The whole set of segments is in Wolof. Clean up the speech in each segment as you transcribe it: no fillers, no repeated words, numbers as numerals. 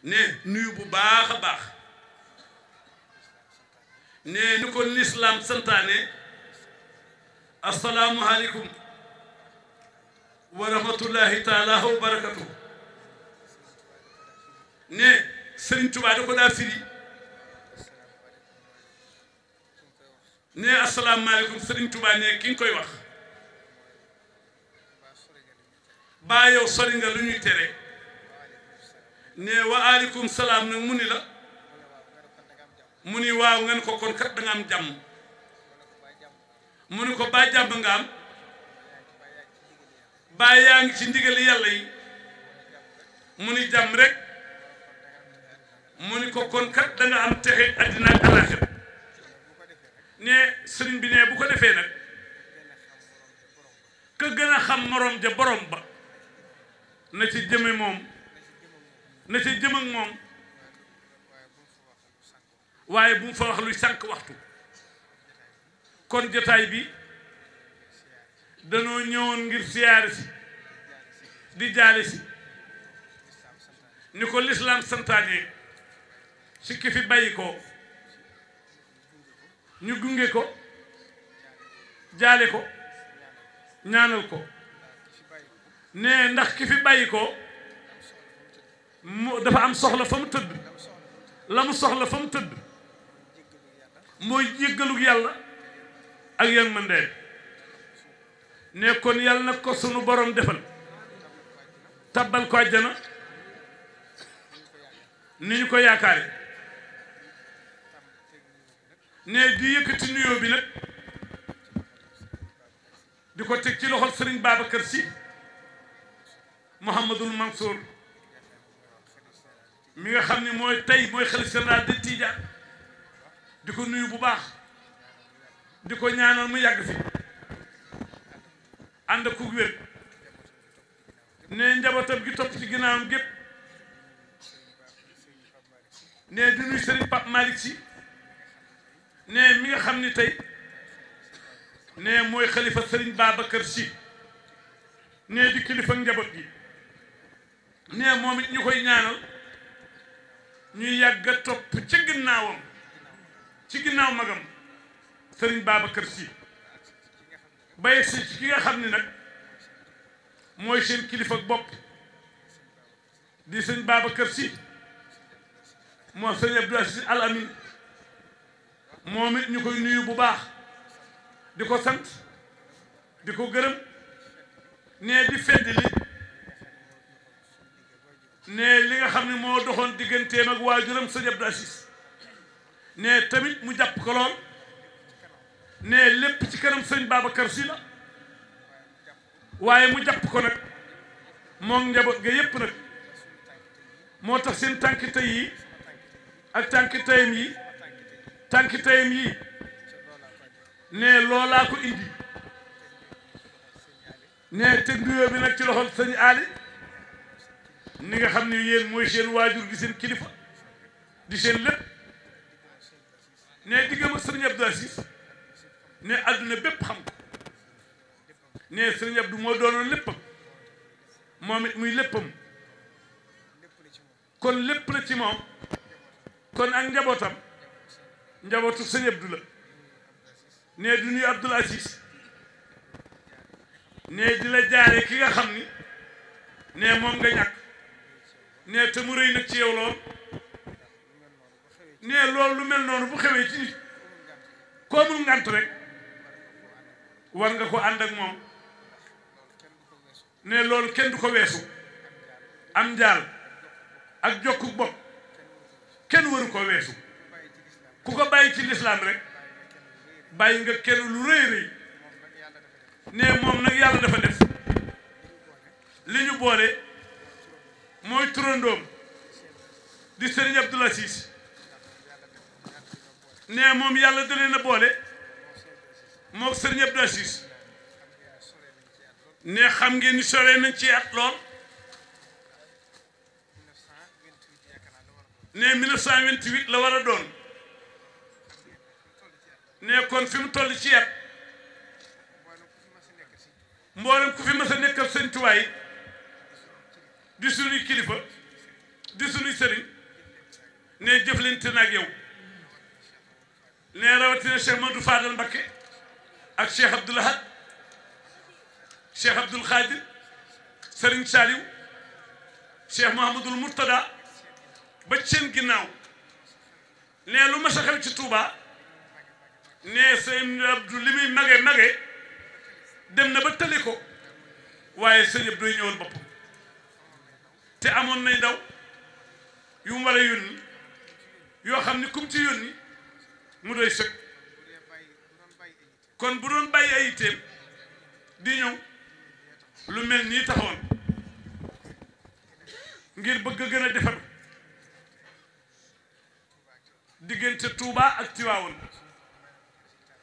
ne nuyu bu baax a baax ne ni ko lislaam santaane assalaamu aleykum wa rahmatullahi taala wa barakatuh ne Sëriñ Tuubaa da ko daa firi ne assalaamu aleykum Sëriñ Tuubaa ne ki nga koy wax baa yow sori nga lu ñuy tere ne wa aleykum salaam nag mu ni la mu ni waaw nga ne ko kon kat da nga am jàmm mu ni ko baa jàmm nga am baa yaa ngi ci ndigali yàlla yi mu ni jàmm rek mu ni ko kon kat da nga am texe àddina ak àllaaxira ne sëriñ bi ne bu ko defee nag ka gën a xam morom ja borom ba na ci jëme moom na ci jëm ak moom waaye bu mu fa wax luy sànq waxtu kon jotaay bi danoo ñëwoon ngir siyaare si di jaale si ni ko lislaam santaane si ki fi bàyyi ko ñu gunge ko jaale ko ñaanal ko ne ndax ki fi bàyyi ko mu dafa am soxla fa mu tëdd la mu soxla fa mu tëdd mooy jéggalug yàlla ak yërmandeem ne kon yàlla na ko sunu borom defal tabbal ko àjjana ni ñu ko yaakaare ne di yëkkati nuyoo bi nag di ko teg ci loxol Sëriñ Babacar Sy Mouhamadul Mansour mi nga xam ne mooy tey mooy xalifa général de Tidiane di ko nuyu bu baax di ko ñaanal mu yàgg fi ànd ak ku wér ne njabootam gi topp ci ginnaawam gépp ne di nuyu Serigne Pape Malick Sy ne mi nga xam ni tey ne mooy xalifa Serigne Babacar Sy ne di kilifa njaboot gi ne moom it ñu koy ñaanal ñuy yàgg a topp ci ginnaawam ci ginnaaw magam Serigne Babacar Sy bay si ki nga xam ni nag mooy seen kilifa bopp di Serigne Babacar Sy moo Serigne Abdou Aziz Al Amin moom it ñu koy nuyu bu baax di ko sant di ko gërëm ne di fedd li ne li nga xam ne moo doxoon digganteem ak waajuram Serigne Abdou Aziz ne tamit mu jàpp ko lool ne lépp ci kanam Serigne Babacar Sy la waaye mu jàpp ko nag moom njaboot ga yépp nag moo tax seen tànki tey yi ak tànki tayam yi tànki tayam yi ne loolaa ko indi ne teg nuyoo bi nag ci loxol Sëñ Ali ni nga xam ne yéen mooy seen waajur gi seen kilifa di seen lépp ne diggam ak Serigne Abdou Aziz ne àdduna bépp xam ko ne Serigne Abdou moo doonoon léppam moom it muy léppam kon lépp la ci moom kon ak njabootam njabootu Serigne Abdou la ne du nuyu Abdoul Aziz ne di la jaare ki nga xam ni ne moom nga ñàkk ne te mu rëy nag ci yow lool ne loolu lu mel noonu bu xewee ci nit koo mul ngant rek war nga ko ànd ak moom ne loolu kenn du ko weesu am njaal ak jokku bopp kenn waru ko weesu ku ko bàyyi ci lislaam rek bàyyi nga kenn lu rëy rëy ne moom nag yàlla dafa def li ñu boole mooy turandoom di Serigne Abdoul Aziz ne moom yàlla da leen a boole mook Serigne Abdoul Aziz ne xam ngeen ni sore nañ ci at lool ne 1928 la war a doon ne kon fi mu toll ci at mboolem ku fi mas a nekkal Sëñ Tuubaa di sunuy kilifa di sunuy sëriñ ne jëflante na ak yow ne rawatina Cheikh Modou Fadal Mbacké ak Cheikh Abdoul Ahad Cheikh Abdoul Khadir Serigne Saliou Cheikh Mouhamadoul Mourtada ba seen ginnaaw ne lu ma sa xew ci Touba ne sëñ Abdou li muy mage dem na ba tëli ko waaye sëñ Abdou doy ñëwal boppam te amoon nay ndaw yu mu war a yónni yoo xam ni kum ci yónni mu doy sëg kon bu doon bàyyi ay yitteem di ñëw lu mel nii taxoon ngir bëgg a gën a defar diggante Touba ak Tiwaawoon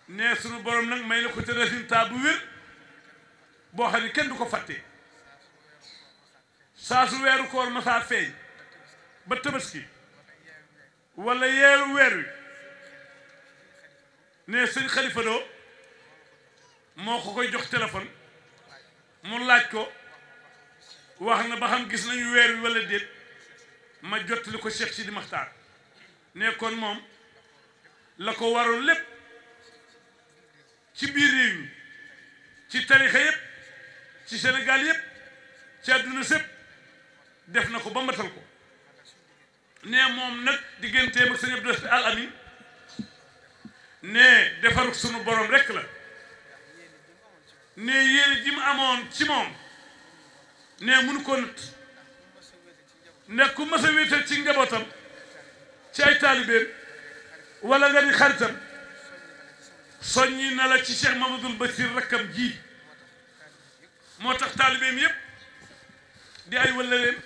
ne sunu borom nag may na ko ci résultat bu wér boo xam ne kenn du ko fàtte saa su weeru koor masaa feeñ ba tabaski wala yeeru weer wi ne sëñ Xalifa Lo moo ko koy jox téléphone mu laaj ko wax na ba xam gis nañu weer wi wala déet ma jottali ko Cheikh Sidi Maxtaar ne kon moom la ko waroon lépp ci biir réew mi ci tarixa yëpp ci Sénégal yëpp ci àdduna sépp def na ko ba matal ko ne moom nag digganteem ak sëñ Abdou Al Amin ne defaru sunu borom rekk la ne yéene ji mu amoon ci moom ne mënu ko nat ne ku mas a wéetal ci njabootam ci ay taalibeem wala nga di xaritam soññi na la ci Cheikh Mamadou Bassir rakkam ji moo tax taalibeem yëpp di ay wëllaleem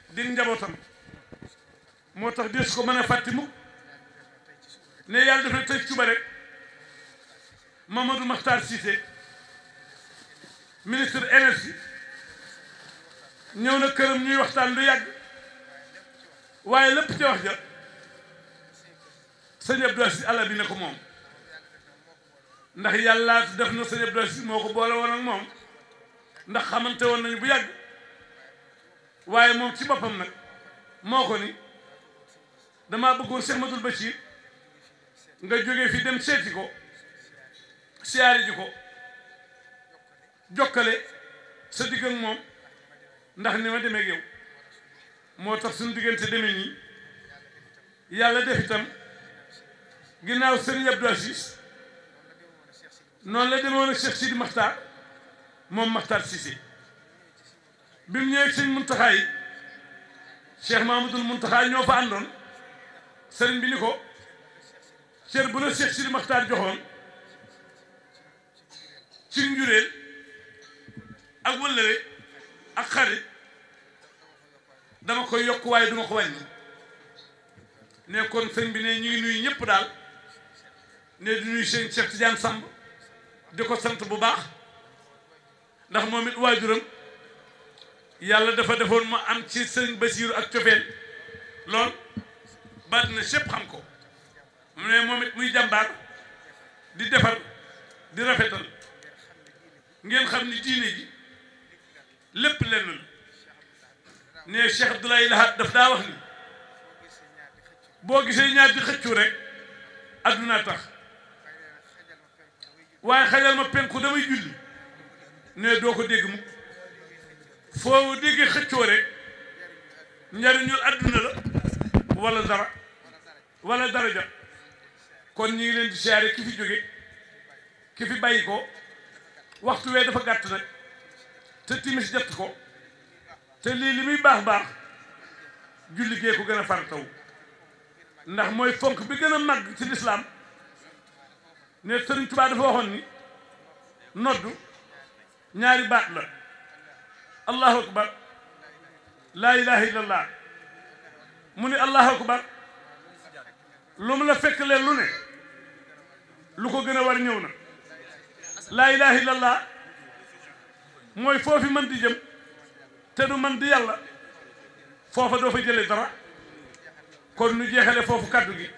di njabootam moo tax des ko mën a fàtti mukk ne yàlla def na tey cuba rek Mamadou Makhtar Cissé ministre énergie ñëw na këram ñuy waxtaan lu yàgg waaye lépp ci wax ja sëñ Abdou Aziz Alla bi ne ko moom ndax yàlla def na sëñ Abdou Aziz moo ko boole woon ak moom ndax xamante woon nañu bu yàgg waaye moom ci boppam nag moo ko ni damaa bëggoon Cheikh Madoul Bachir nga jógee fi dem seeti ko siyaari ji ko jokkale sa digg ak moom ndax ni ma demee ak yow moo tax suñu diggante demee nii yàlla def itam ginnaaw Serigne Abdou Aziz noonu la demoon ak Cheikh Sidi Makhtar moom Makhtar Cissé bi mu ñëwee sëñ Muntaxa yi Cheikh Mahamadoul Muntaxa ñoo fa àndoon sëriñ bi ni ko cër bu la Cheikh Sidi Makhtar joxoon ci njureel ak wëllëre ak xarit dama koy yokk waaye duma ko wàññi ne kon sëñ bi ne ñu ngi nuyu ñëpp daal ne di nuyu sëñ Cheikh Tidiane Samb di ko sant bu baax ndax moom it waajuram yàlla dafa defoon ma am ci sëñ Basiiru ak cofeel lool baat na sépp xam ko mu ne moom it muy jàmbaar di defar di rafetal ngeen xam ni diine ji lépp lenn la ne Cheikh Abdoulaye Lahad daf daa wax ni boo gisee ñaar di xëccu rek adduna tax waaye xajal ma penku damay julli ne doo ko dégg mu foo déggee xëccoo rek njariñul adduna la wala daraja kon ñi ngi leen di siyaare ki fi jóge ki fi bàyyi ko waxtu wee dafa gàtt nag te timis jot ko te lii li muy baax baax julli gee ko gën a farataw ndax mooy fonk bi gën a màgg ci lislaam ne Sëriñ Tuubaa dafa waxoon ni noddu ñaari baat la allahu akbar laa ilaha illallah mu ni allahu akbar lu mu la fekk leen lu ne lu ko gën a war ñëw na laa ilaha illallah mooy foofi mën di jëm te du man di yàlla foofa doo fa jële dara kon nu jeexale foofu kaddu gi